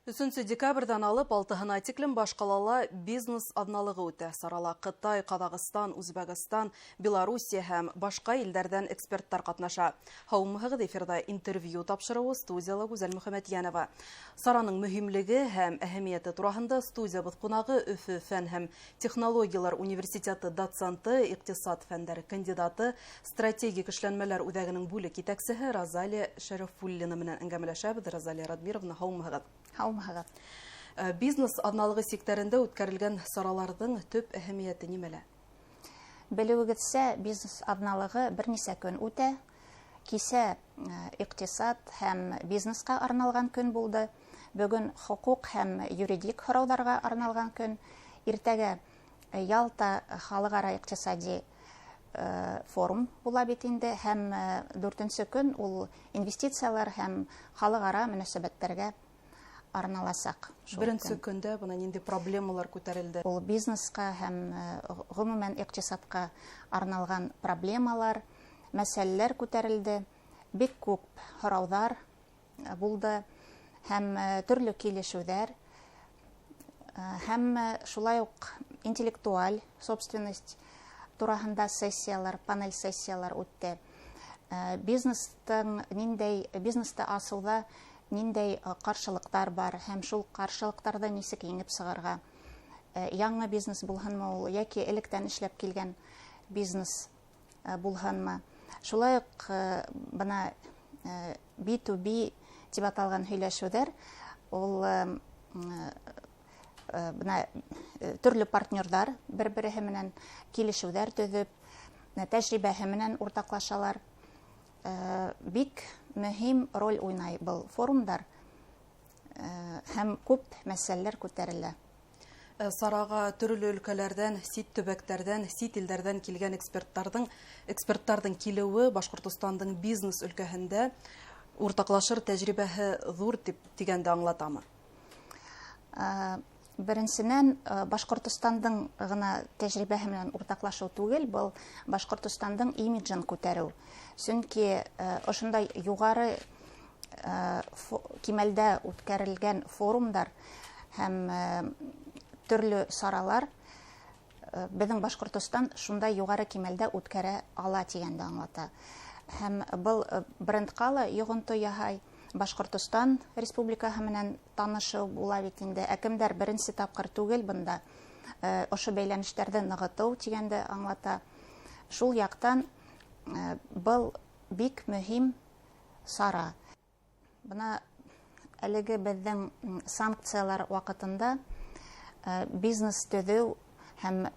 3 декабрҙән алып 6-һына тиклем баш ҡалала бизнес аҙналығы үтә. Сарала Ҡытай, Ҡаҙағстан, Үзбәкстан, Белоруссия һәм башҡа илдәрҙән эксперттар ҡатнаша. Һаумыһығыҙ, эфирҙа «Интервью» тапшырыуы, студияла Гүзәл Мөхәмәтйәнова. Сараның мөһимлеге һәм әһәмиәте тураһында студиябыҙ ҡунағы Өфө фән һәм технологиялар университеты доценты, иҡтисад фәндәре кандидаты, стратегик эшләнмәләр үҙәгенең бүлек етәксеһе Розалия Шәрәфуллина менән әңгәмәләшәбеҙ. Розалия Радмировна, һаумыһығыҙ. Һаумыһығыҙ. Бизнес аҙналығы сиктәрендә үткәрелгән сараларҙың төп әһәмиәте нимәлә? Белеүегеҙсә, бизнес аҙналығы бер нисә көн үтә. Кисә иҡтисад һәм бизнесҡа арналған көн булды. Бөгөн хоҡуҡ һәм юридик һорауҙарға арналған көн. Иртәгә Ялта халыҡ-ара иҡтисади форум була бит инде, һәм дүртенсе көн ул инвестициялар һәм халыҡ-ара мөнәсәбәттәргә арналасаҡ. Беренсе көндә бына ниндәй проблемалар күтәрелде? Ул бизнесҡа һәм ғөмүмән иҡтисадҡа арналған проблемалар, мәсьәләләр күтәрелде. Бик күп һорауҙар булды һәм төрлө килешеүҙәр, һәм шулай уҡ интеллектуаль собственность тураһында сессиялар, панель сессиялар үтте. Бизнестың ниндәй, бизнесты асыуҙа ниндәй ҡаршылыҡтар бар һәм шул ҡаршылыҡтарҙы нисек еңеп сығырға. Яңы бизнес булһынмы ул, йәки электән эшләп килгән бизнес булһынмы. Шулай уҡ бына B2B тип аталған һөйләшеүҙәр, ул бына төрлө партнерҙар бер-береһе менән килешеүҙәр төҙөп, тәжрибәһе менән уртаҡлашалар. Бик мөһим роль уйнай был форумдар, һәм күп мәсьәләләр күтәрелә. Сараға төрлө өлкәләрҙән, сит төбәктәрҙән, сит илдәрҙән килгән эксперттарҙың килеүе Башҡортостандың бизнес өлкәһендә уртаҡлашыр тәжрибәһе ҙур тип тигәнде аңлатамы? Беренсенән, Башҡортостандың ғына тәжрибәһе менән уртаҡлашыу түгел, был Башҡортостандың имиджын күтәреү. Сөнки ошондай юғары кимәлдә үткәрелгән форумдар һәм төрлө саралар беҙҙең Башҡортостан шундай юғары кимәлдә үткәрә ала тигәнде аңлата. Һәм был брендҡа ла йоғонто яһай. Башҡортостан Республикаһы менән танышыу була бит инде. Ә кемдәр беренсе тапҡыр түгел бында, ошо бәйләнештәрҙе нығытыу тигәнде аңлата. Шул яҡтан был бик мөһим сара. Бына әлеге беҙҙең санкциялар ваҡытында бизнес төҙөү һәм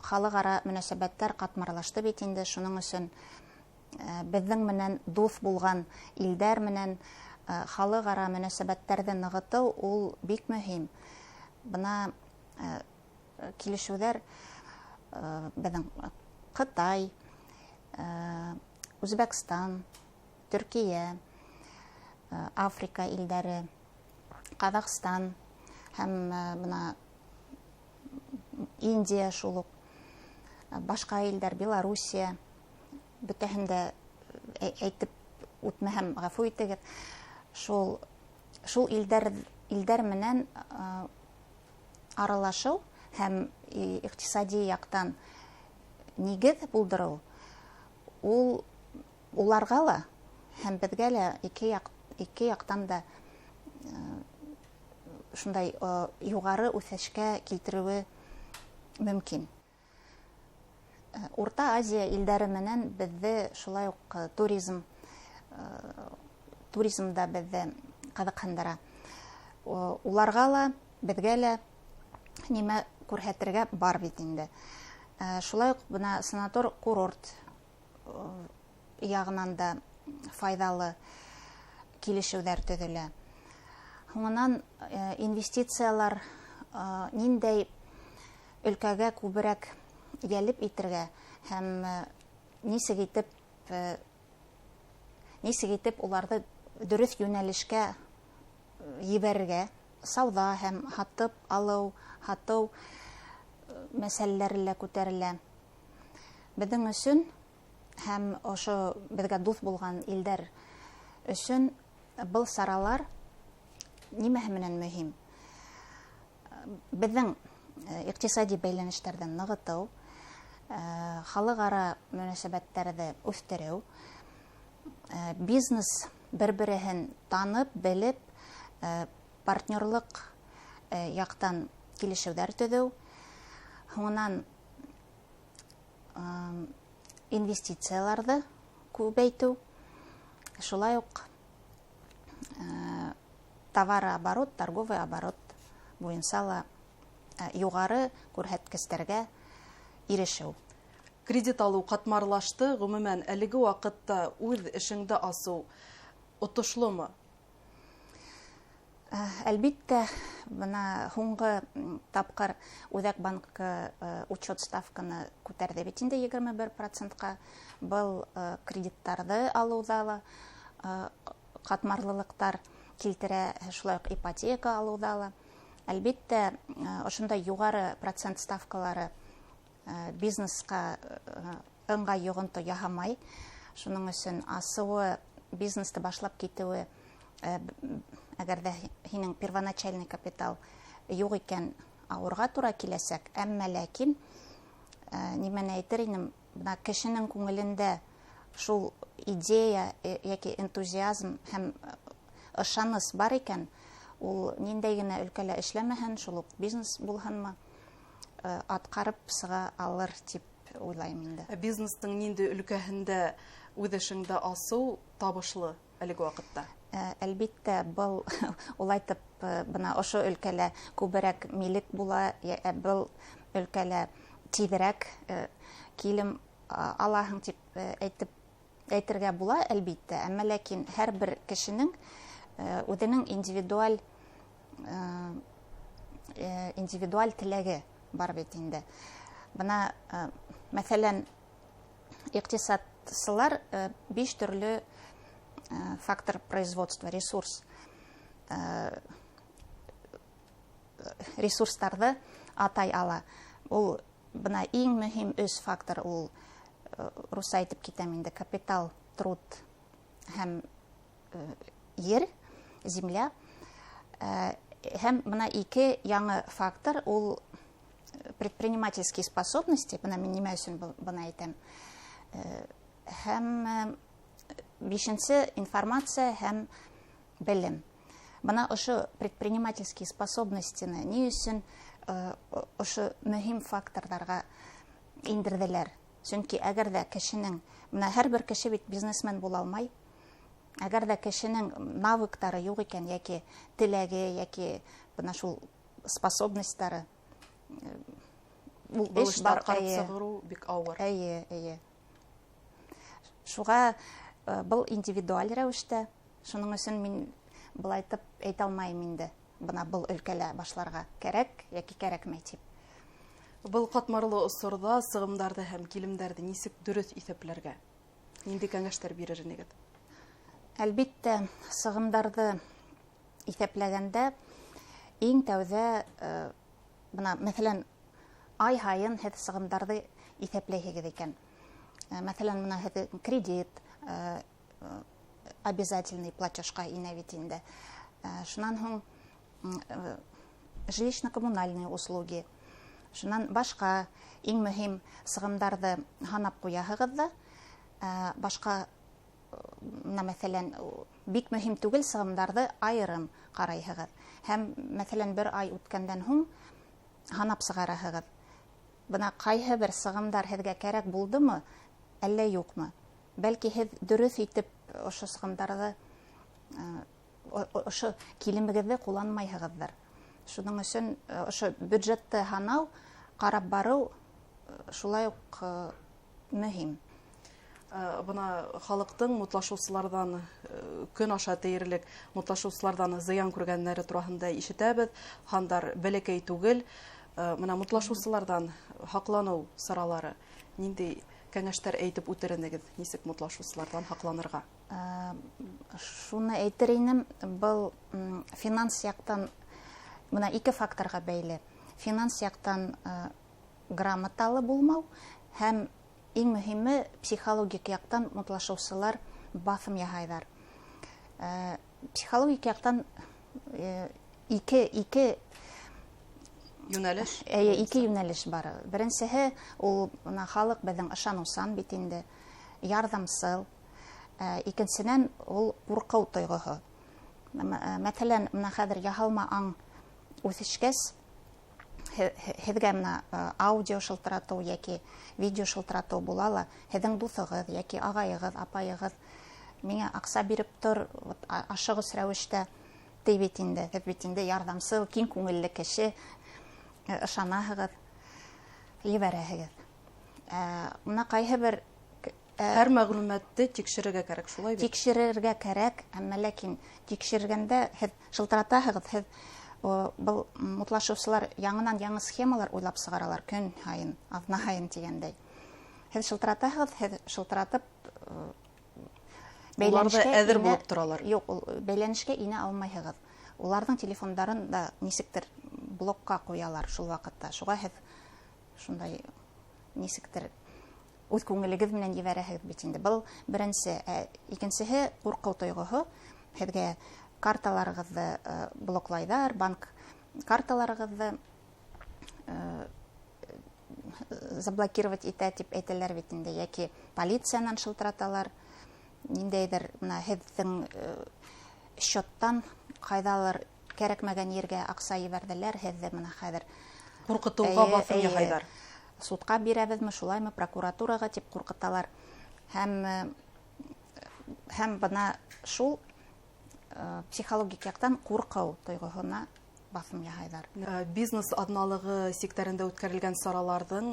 халыҡ-ара мөнәсәбәттәр ҡатмарлашты бит инде. Шуның өсөн беҙҙең менән дуҫ булған илдәр менән халыҡ-ара мөнәсәбәттәрҙе нығытыу ул бик мөһим. Бына килешеүҙәр беҙҙең Ҡытай, Үзбәкстан, Төркиә, Африка илдәре, Ҡаҙағстан һәм бына Индия, шул уҡ башҡа илдәр, Белоруссия, бөтәһен дә әйтеп үтмәһәм, ғәфү итегеҙ. Шул илдәр менән аралашыу һәм иҡтисади яҡтан нигеҙ булдырыу ул уларға ла һәм беҙгә лә ике яҡтан да шундай юғары үҫешкә килтереүе мөмкин. Урта Азия илдәре менән беҙҙе шулай уҡ туризм да беҙҙе ҡыҙыҡһындыра. Уларға ла, беҙгә лә нимә күрһәтергә бар бит инде. Шулай уҡ бына санатор курорт яғынан да файҙалы килешеүҙәр төҙөлә. Һуңынан инвестициялар ниндәй өлкәгә күберәк йәлеп итергә һәм нисек итеп уларҙы дөрөҫ йүнәлешкә ебәрергә, сауҙа һәм һатып алыу, һатыу мәсьәләләре лә күтәрелә. Беҙҙең өсөн һәм ошо беҙгә дуҫ булған илдәр өсөн был саралар Нимәһе менән мөһим? Беҙҙең иҡтисади бәйләнештәрҙе нығытыу, халыҡ-ара мөнәсәбәттәрҙе үҫтереү, бизнес бер-береһен танып, белеп, партнерлыҡ яҡтан килешеүҙәр төҙөү, һуңынан инвестицияларҙы күбәйтеү, шулай уҡ товарооборот, торговый оборот буйынса ла юғары күрһәткестәргә ирешеү. Кредит алыу ҡатмарлашты, ғөмүмән, әлеге ваҡытта үҙ эшеңде асыу отошломо? Әлбиттә, бына һуңғы тапҡыр Үҙәк банкы учет ставканы күтәрҙе бит инде 21%-ҡа. Был кредиттарҙы алыуҙа ла ҡатмарлылыҡтар килтерә, шулай уҡ ипотека алыуҙа ла. Әлбиттә, ошондай юғары процент ставкалары бизнесҡа ыңғай йоғонто яһамай. Шуның өсөн асыуы, бизнесты башлап китеүе, әгәр ҙә һинең первоначальный капитал юҡ икән, ауырға тура киләсәк. Әммә ләкин, нимәне әйтер инем, бына кешенең күңелендә шул идея йәки энтузиазм һәм ышаныс бар икән, ул ниндәй генә өлкәлә эшләмәһен, шул уҡ бизнес булһынмы, атҡарып сыға алыр тип уйлайым инде. Ә бизнестың ниндәй өлкәһендә үҙ эшеңде асыу табышлы әлеге ваҡытта? Әлбиттә, был улайтып, бына ошо өлкәлә күберәк милек була, был өлкәлә тиҙерәк килем алаһың тип әйтергә була, әлбиттә. Әммә ләкин һәр бер кешенең үҙенең индивидуаль теләге бар бит инде. Бына, мәҫәлән, иҡтисадсылар 5 төрлө фактор производства, ресурстарҙы атай ала. Ул бына иң мөһим 3 фактор, ул русса әйтеп китәм инде, капитал, труд һәм ер, земля. Һәм бына 2 яңы фактор, ул предпринимательские способности, бына мин нимә өсөн бына әйтәм, һәм 5-нсе информация һәм белем. Бына ошо предпринимательские способностины ни өсөн ошо мөһим факторҙарға индерҙеләр? Сөнки әгәр ҙә кешенең, бына һәр бер кеше бит бизнесмен була алмай. Әгәр ҙә кешенең навыктары юҡ икән, йәки теләге, йәки бына шул способностары, ул Был эш эштә бар, атҡарып эйе. сығарыу бик ауыр. Эйе, эйе. Шуға был индивидуаль рәүештә, шуның өсөн мин былайтып әйтә алмайым инде, бына был өлкәлә башларға кәрәк йәки кәрәкмәй тип. Был ҡатмарлы осорҙа сығымдарҙы һәм килемдәрҙе нисек дөрөҫ иҫәпләргә? Ниндәй кәңәштәр бирер инегеҙ? Әлбиттә, сығымдарҙы иҫәпләгәндә иң тәүҙә бына, мәҫәлән, ай һайын һеҙ сығымдарҙы иҫәпләйһегеҙ икән. Мәҫәлән, бына һеҙ кредит, обязательный платежка инә бит инде. Шунан һуң жилищно-коммунальные услуги. Шунан башҡа иң мөһим сығымдарҙы һанап ҡуяһығыҙ ҙа, башҡа, бына, мәҫәлән, бик мөһим түгел сығымдарҙы айырым ҡарайһығыҙ. Һәм, мәҫәлән, бер ай үткәндән һуң һанап сығараһығыҙ. Бына ҡайһы бер сығымдар һеҙгә кәрәк булдымы, әллә юҡмы? Бәлки һеҙ дөрөҫ итеп ошо сығымдарҙы, ошо килемегеҙҙе ҡулланмайһығыҙҙыр. Шуның өсөн ошо бюджетты һанау, ҡарап барыу шулай уҡ мөһим. Бына халыҡтың мутлашыусыларҙан көн аша тейерлек мутлашыусыларҙан зыян күргәндәре тураһында ишетәбеҙ. Һандар бәләкәй түгел. Бына мутлашыусыларҙан һаҡланыу саралары, ниндәй кәңәштәр әйтеп үтер инегеҙ, нисек мутлашыусыларҙан һаҡланырға? Шуны әйтер инем, был финанс яҡтан бына 2 факторға бәйле. Финанс яҡтан грамоталы булмау һәм иң мөһиме психологик яҡтан мутлашыусылар баҫым яһайҙар. Психологик яҡтан Ике йүнәлеш. Эйе, ике йүнәлеш бар. Беренсеһе ул бына халыҡ беҙҙең ышаныусан бит инде, ярҙамсыл. Икенсенән, ул ҡурҡыу тойғоһо. Мәҫәлән, бына хәҙер яһалма аң үҫешкәс, һеҙгә бына аудио шылтыратыу йәки видео шылтыратыу була ла, һеҙҙең дуҫығыҙ йәки ағайығыҙ, апайығыҙ миңә аҡса биреп тор, вот, ашығыс рәүештә ти бит инде. Һеҙ бит инде ярҙамсыл, киң күңелле кеше, ышанаһығыҙ, ебәрәһегеҙ. Бына ҡайһы бер Һәр мәғлүмәтте тикшерергә кәрәк, шулай бит? Тикшерергә кәрәк, әммә ләкин тикшергәндә һеҙ шылтыратаһығыҙ, һеҙ был мутлашыусылар яңынан яңы схемалар уйлап сығаралар көн һайын, аҙна һайын тигәндәй. Һеҙ шылтыратаһығыҙ, һеҙ шылтыратып, Улар да бәйләнешкә әҙер инә булып торалар. Юҡ, ул бәйләнешкә инә алмайһығыҙ. Уларҙың телефондарын да нисектер блокка ҡуялар шул ваҡытта. Шуға һеҙ шундай нисектер үҙ күңелегеҙ менән ебәрәһегеҙ бит инде. Был беренсе. Икенсеһе ҡурҡыу тойғоһо. Һеҙгә карталарығыҙҙы блоклайҙар, банк карталарығыҙҙы заблокировать итә тип әйтәләр бит инде, йәки полициянан шылтыраталар, ниндәйҙер бына һеҙҙең счеттан ҡайҙалыр кәрәкмәгән ергә аҡса ебәрҙеләр, һеҙҙе бына хәҙер ҡурҡытыуға баҫым яһайҙар. Судҡа бирәбеҙме, шулаймы, прокуратураға тип ҡурҡыталар. Һәм бына шул психологик яҡтан ҡурҡыу тойғоһона баҫым яһайҙар. Бизнес аҙналығы сиктәрендә үткәрелгән сараларҙың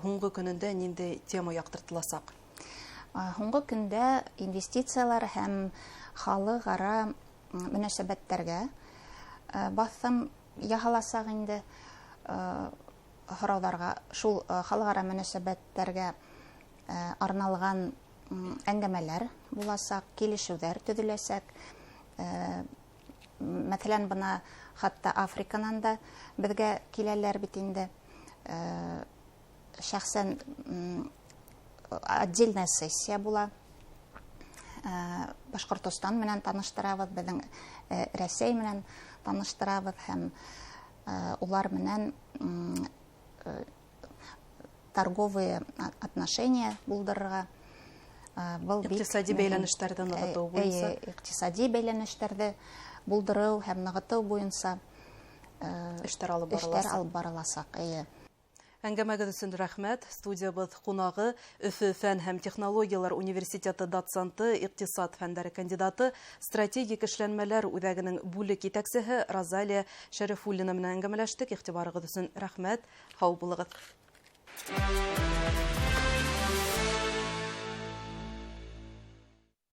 һуңғы көнөндә ниндәй тема яҡтыртыласаҡ? Һуңғы көндә инвестициялар һәм халыҡ-ара мөнәсәбәттәргә баҫым яһаласаҡ инде. Һорауҙарға, шул халыҡ-ара мөнәсәбәттәргә арналған әңгәмәләр буласаҡ, килешеүҙәр төҙөләсәк. Мәҫәлән, бына хатта Африканан да беҙгә киләләр бит инде. Шәхсән отдельная сессия була. Башҡортостан менән таныштырабыҙ, беҙҙең Рәсәй менән таныштырабыҙ һәм улар менән торговые отношения булдырырға. Был бик Иҡтисади мөһим. бәйләнештәрҙе нығытыу буйынса. Эйе, иҡтисади бәйләнештәрҙе булдырыу һәм нығытыу буйынса Эштәр алып эштәр барыласаҡ. алып барыласаҡ, эйе. Әңгәмәгеҙ өсөн рәхмәт. Студиябыҙ ҡунағы Өфө фән һәм технологиялар университеты доценты, иҡтисад фәндәре кандидаты, стратегик эшләнмәләр үҙәгенең бүлек етәксеһе Розалия Шәрифуллина менән әңгәмәләштек. Иғтибарығыҙ өсөн рәхмәт. Һау булығыҙ.